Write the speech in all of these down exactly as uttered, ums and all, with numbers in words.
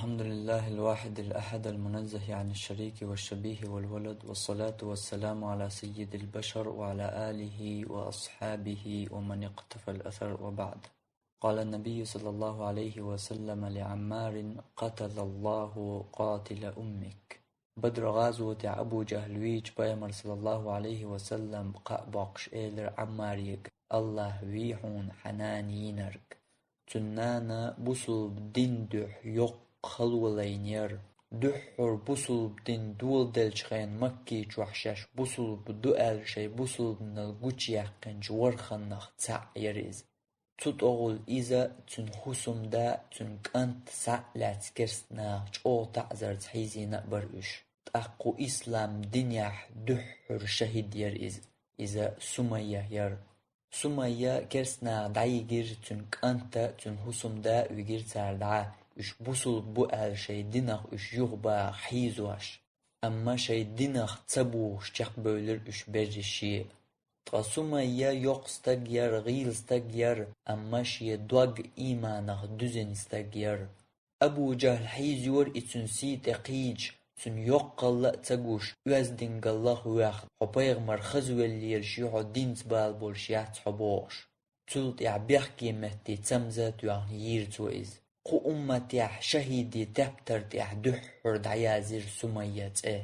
الحمد لله الواحد الأحد المنزه عن الشريك والشبيه والولد، والصلاة والسلام على سيد البشر وعلى آله وأصحابه ومن اقتفى الأثر، وبعد. قال النبي صلى الله عليه وسلم لعمار: قتل الله قاتل أمك. Бадр гӀазотехь Абу Джахьл вийча, пайхамар, саллаллаху Ӏалайхи ва саллам, кхаъ боккхуш элира Ӏаммаре: «АллахӀ вий хьуна хьан нана йийнарг». Цуьнан нана бусулба дин дуьхьа йоккха хало лайнера. Дуьххьара бусулба дин доладеллачу хенахь Макки чохь шаьш бусулба ду аьлла шайн бусулбанал гучуяьккхинчу ворханнах цхьаъ яра иза. Цу тӀехула иза, цуьнан хӀусамда, цуьнан кӀант схьа а лаьцна керстанаха чӀогӀа таӀзарца хьийзийна а бара уьш. ТӀаккха кху ислам динехь дуьххьара шахӀид яра иза. Иза Сумайя яра. Сумайя керстанаха дӀайигира, цуьнан кӀант а, цуьнан хӀусамда а вигира цара дӀа, уьш бусулба бу аьлла шайн динах уьш юхабаха хьийзош. Амма шайн динах ца бухуш чекхбевлира уьш берриш а. Ткъа Сумайя йоккха стаг яра, гӀийла стаг яра, амма шен дог ийманах дуьзина стаг яра. Абу Джахьл хьийзайора и цуьнан сий тӀе кхийдаш, цуьнан йоккхалла а ца гуш, оьздангаллах а воьхна, хьо пайхамар хезвелла лелаш ю, хьо динца бала болуш яц хьо бохуш. Цул тӀаьхьа бехке метте цамза а тоьхна йийра цо иза. Кху умматехь шахӀидийн тептар тӀехь дуьххьара дӀаяздира Сумайя цӀе.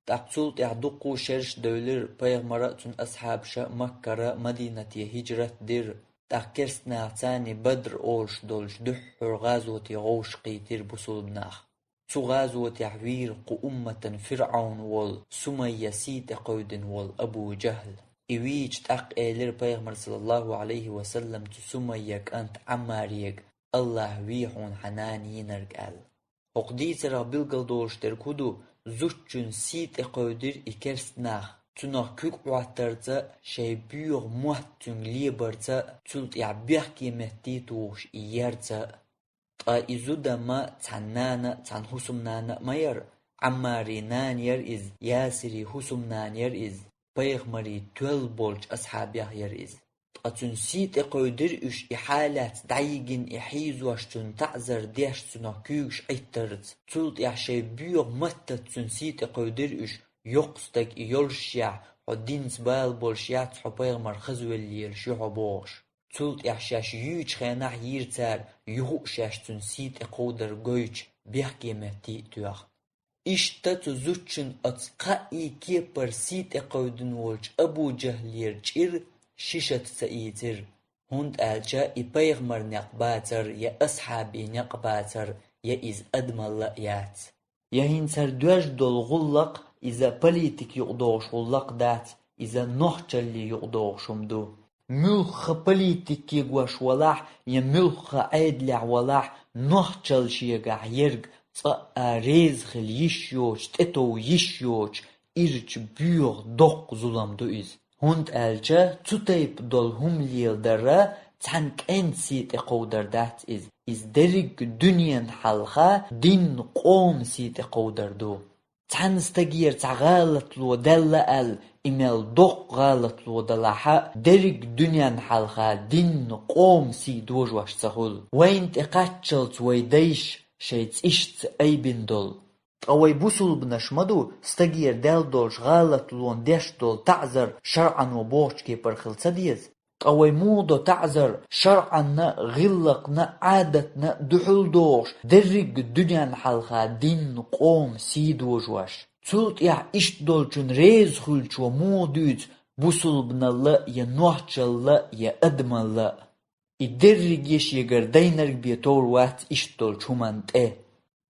ТӀаккха цул тӀаьхьа дуккха а шераш а девлира, пайхамара а, цуьнан асхьабаша а Маккара Мадинате хӀижрат а дира. ТӀаккха керстанаха царний Бадр олуш долчу дуьххьара гӀазоте гӀовшах кхийтира бусулба нах. Цу гӀазотехь вийра кху умматан фирӀавн волу Сумайя сий тӀе кхевдина волу Абу Джахьл. И вийча тӀаккха элира пайхамар, саллаллаху Ӏалайхи ва саллам, цу Сумайя кӀант Ӏаммарега: «АллахӀ вий хьуна хьан нана йийнарг», – аьлла. ХӀокху дийцарах билгалдолуш дерг хӀун ду? Зудчун сий тӀе кхевдира и керстанах. Цунах куьг Ӏоттарца, шайн боьха мотт цуьнга лебарца, цул тӀаьхьа бехке метте а тухуш и ярца. Ткъа и зуда-м цхьана нана, цхьана хӀусамнана а ма яра. Ӏаммаран нана яра иза, Ясиран хӀусамнана яра иза, пайхамаран тоьлла болчу асхьабех яра иза. Ткъа цуьнан сий тӀе кхевдира уьш, и хьалаца дӀайигина, и хьийзош, цунна таӀзар деш, цунах куьйгаш Ӏиттарца. Цул тӀаьхьа шайн боьха маттаца цуьнан сий тӀе кхевдира уьш: «Йоккха стаг и йолушшехь, хьо динца бала болуш яц, хьо пайхамар хезвелла лелаш ю хьо», – бохуш. Цул тӀаьхьа шаьш юьйчу хенахь йийра цара, юха а шаьш цуьнан сий тӀе кховдар гойтуш, бехке метте а тоьхна. Иштта цу зудчун оцу кхаа кепара сий тӀе кхевдина волчу Абу Джахьлера чӀир ши шатца ца ийцира, хӀунда аьлча и пайхамаран некъ бацара, я асхьабийн некъ бацара, я иза адамалла а яц. Я хӀинца хӀара доьжна долу гӀуллакх, иза политика юкъадогӀуш гӀуллакх дац, иза нохчалле юкъадогӀуш хӀума ду. Муьлхха политике гуш валахь, я муьлхха Ӏедалехь валахь, нохчалла шегахь ерг цкъа а реза хила йиш йоцуш, тӀетов йиш йоцуш, ирча боьха доккха зулам ду иза. ХӀунда аьлча цу тайпа долу хӀума леладар цхьана кӀентан сий тӀе кховдар дац иза. Иза дерриг дуьненан хьалха динна, къоман сий тӀе кховдар ду. Цхьана стагера цхьа гӀалатло даьлла аьлла, и мел доккха гӀалатло далахь а, дерриг дуьненан хьалха динна, къоман сий дожош ца хуьлу. Вайна тӀе кхаччалц вай дайша шайн цӀишца айбина долу. Ткъа вай бусулбанаш ма ду, стагера даьлла долчу гӀалатлонна деш долу таӀзар шарӀано бохучу кепара хила ца деза? Ткъа вай муха до таӀзар шарӀанна а, гӀиллакхна а, Ӏадатна а дуьхьал догӀуш, дерриг дуьненан хьалха динна, къоман сий дожош? Цул тӀаьхьа иштта долчунна реза хуьлучо муха дуьйцу бусулбаналла а, я нохчалла а, я адамалла а? И дерриге шегара дайнарг бен товр вац иштта долчу хӀуманна тӀе.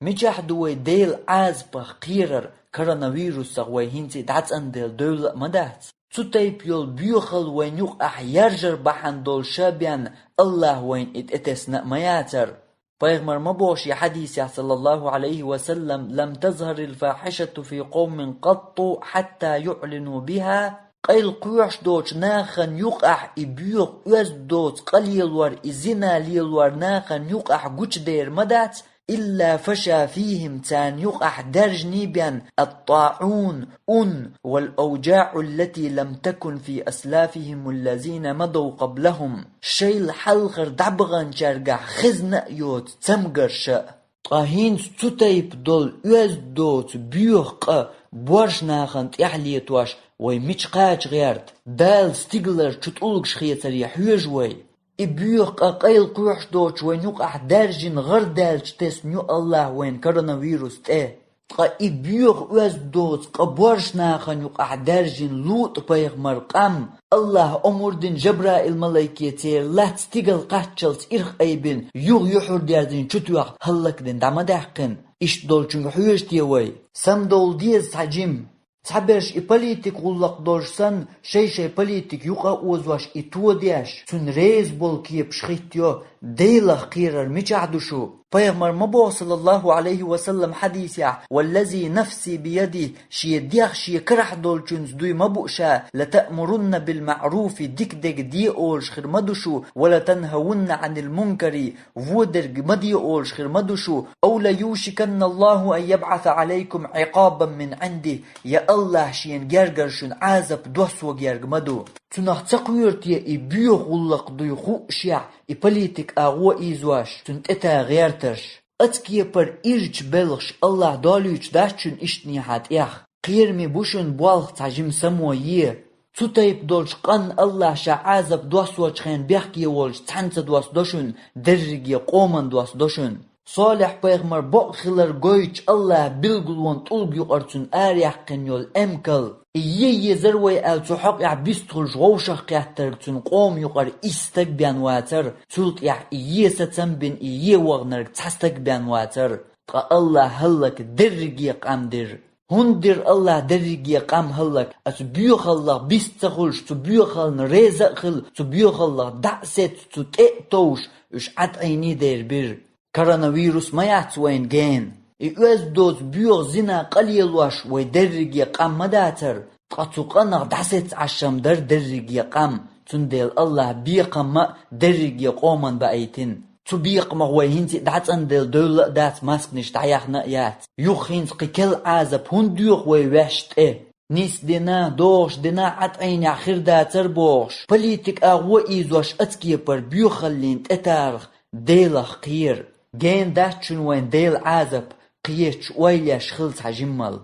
Мичахь ду вай Делан Ӏазапах кхерар, коронавирусах вай хӀинца дӀацӀанделла девлла а ма дац? Цу тайпа йолу боьхалла вайна юкъахь яржар бахьана долуш а бен, АллахӀа вайна и тӀетесна а ма яцара. Пайхамар ма боху шен хьадисехь, саллаллаху Ӏалайхи ва саллам: «لم تظهر الفاحشة في قوم قط حتى يعلنوا بها». Къайла кхоьхьуш доцу нахана юкъахь и боьха, оьзда доцу къа лелор, и зина лелор нахана юкъахь гучудер ма дац, «إلا فشى فيهم», царна юкъахь даьржний бен, «الطاعون», ун, «والأوجاع التي لم تكن في أسلافهم الذين مضوا قبلهم», шайл хьалхара дӀабаханчаьргахь хезна а йоцу цамгарш а. Ткъа хӀинца цу тайпа долу оьзда доцу боьха къа борш нахана тӀехь летош вай мича кхача гӀерта? Дала стигалара чу тӀулгаш хецаре хьоьжу вай? И боьха къа къайла кхоьхьуш доцуш вайна юкъахь даьржина гӀар даьлча тесна ю АллахӀа вайна коронавирус тӀе. Ткъа и боьха оьзда доцу къа борш нахана юкъахь даьржина ЛутӀа-пайхамар къам, АллахӀа омра дина Жабраил-малайке церан лаьцна стигала кхаччалц ирх айбина, юха юьхьар дерзийна чутоьхна хӀаллакдина дӀа ма даьккхина? Иштта долчуьнга хьоьжу те вай? Самадовла деза цхьа жима. Цхьаберш и политик гӀуллакх долуш санна, шай-шай политик юкъа а озош, и тодеш, цунна реза болу кепаш хӀиттайо, Делах кхерар мичахь ду шу? Пайхамар ма боху, саллаллаху Ӏалайхи ва саллам, хьадисехь: «Валлази нафси биядихи», шен дегӀ шен карахь долчуьнца дуй ма бу ша: «Латаъмурунна бил маъруфи», дика дерг де олуш хир ма ду шу, «ва латанхавунна Ӏанил мункари», вон дерг ма де олуш хир ма ду шу, «ав ла юшиканна Аллаху ан ябъаса Ӏалайкум Ӏикъабан мин Ӏиндихи», я АллахӀа шена гергара шуна Ӏазап доссо герга ма ду. Цунах ца кхоьру те и боьха гӀуллакх дуй хуъушехь, и политик агӀо ийзош, цунна тӀетан гӀертарш? Оцу кепара ирча белхаш АллахӀа долуьйтуш дац шуна ишттанехьа тӀех? Кхераме бу шуна болх цхьа жима само е. Цу тайпа долчу къанна АллахӀа ша Ӏазап доссочу хенна бехке волчу цхьаьна ца доссадо шуна, дерриге къоманна доссадо шуна. Солихь-пайхамар бакъ хилар гойтуш АллахӀа билгалонан тӀулга юкъара цунна араяьккхина йолу эмкал. И е езара вай аьлла цу хьокъехь бистхуьлуш вовшахкхеттарг цуьнан къоман юкъара исс стаг бен вацара, цул тӀаьхьа и е сацам бина и е ваханарг цхьа стаг бен вацара. Ткъа АллахӀа хӀаллак дерриге къам дира. ХӀунда дира АллахӀа дерриге къам хӀаллак? Оцу боьхаллах бист ца хуьлуш, цу боьхална реза а хилла, цу боьхаллах дӀа а сецна, цу тӀе а товш, уьш Ӏад Ӏийний дера бира. Коронавирус ма яц вайна гена. И оьзда доцу боьха зина къа лелош вай дерриге къам ма дацара, ткъа цу къанах дӀасецна Ӏаш-м дара дерриге къам, цундела АллахӀа бекхам а дерриге къоманна баийтина. Цу бекхамах вай хӀинца а дӀацӀанделла девлла а дац, масканаш дӀаяьхна а яц. Юха хӀинца кхин керла Ӏазап хӀунда доьху вай ваьшна тӀе? Нисдина, догӀуш дина Ӏад Ӏийнехь хир дацара бохуш, политик агӀо ийзош оцу кепара боьхаллин тӀетарах Делах кхера. Гена дац шуна вайн Делан Ӏазап, кхечу ойла еш хила цхьа жиммал.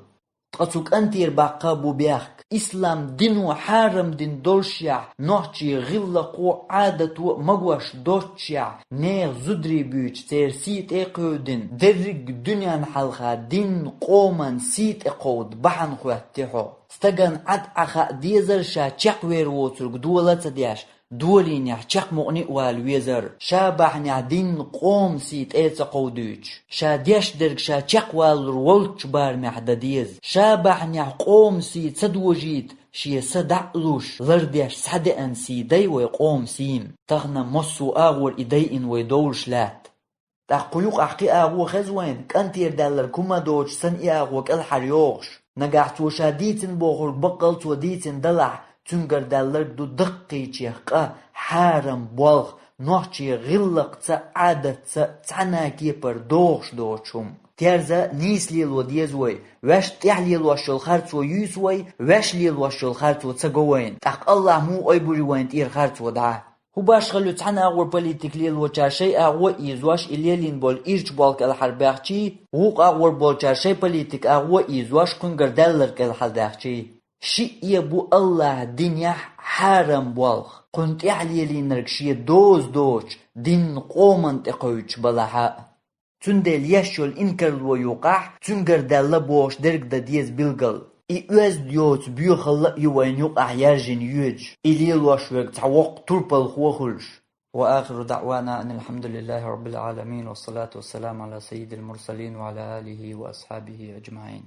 Ткъа цу кӀантера баккха а бу бехк. Ислам дино хьарам дина доллушехь, нохчийн гӀиллакхо а, Ӏадато а магош доццушехь, нехан зударий буьйцуш церан сий тӀе а кхевдина, дерриг а дуьненна хьалха динна, къоманна сий тӀе кховда бахьана хӀоьттий хьо? Стагана Ӏад Ӏа хаа дезара ша чекхвер воцург дола а ца деш, долийнехь чекхмукъане а вала везара. Ша бахьанехь динна, къоман сий тӀе а ца кховдуьйтуш, ша деш дерг ша чекхвалалур волчу барамехь дан деза. Ша бахьанехь къоман сий ца дожийта, шен са дӀа а луш, лардеш схьадеана сий дай вай къоман сийна. Тахана массо а агӀор и дайина вай довлуш лаьтта. ТӀаккха кху юкъахь кхин агӀо хеза вайна, кӀантера даьлларг хӀума доцуш санна и агӀо кӀелхьара йогӀуш. Нагахь цо ша дийцина бохург баккъал цо дийцина далахь, цуьнгара даьлларг ду даккхийчех къа, хьарам болх, нохчийн гӀиллакхца а, Ӏадатца а цхьана а кепара догӀуш доцу хӀума. Терза, нийса лело деза вай. Ваьшна тӀехь лелош йолу харцо юьйцу вай, ваьш лелош йолу харцо ца го вайна. ТӀаккха АллахӀа муха айбур ю вайна тӀера харцо дӀа? ХӀун башхалла ю цхьана агӀор политик лелочара шайн агӀо а ийзош, и лелийна болу ирча болх кӀелхьарбаьхчий, вукху агӀор болчара шайн политик агӀо а ийзош, кхуьнгара даьлларг кӀелхьардаьхчий? Шиъ а бу АллахӀа динехь хьарам болх, кхунна тӀехь лелийнарг шен доза доцуш, динна, къоманна тӀекхуьйтуш балахь а. Цундела еш йолу инкарло юкъахь, цуьнгара даьлла бохуш дерг дан деза билгал. И оьзда йоцу боьхалла а ю вайна юкъахь яьржина йоьдуш, и лелош верг цхьа воккха турпалхо а хуьлуш. وآخر دعوانا أن الحمد لله رب العالمين، والصلاة والسلام على سيد المرسلين وعلى آله وأصحابه أجمعين.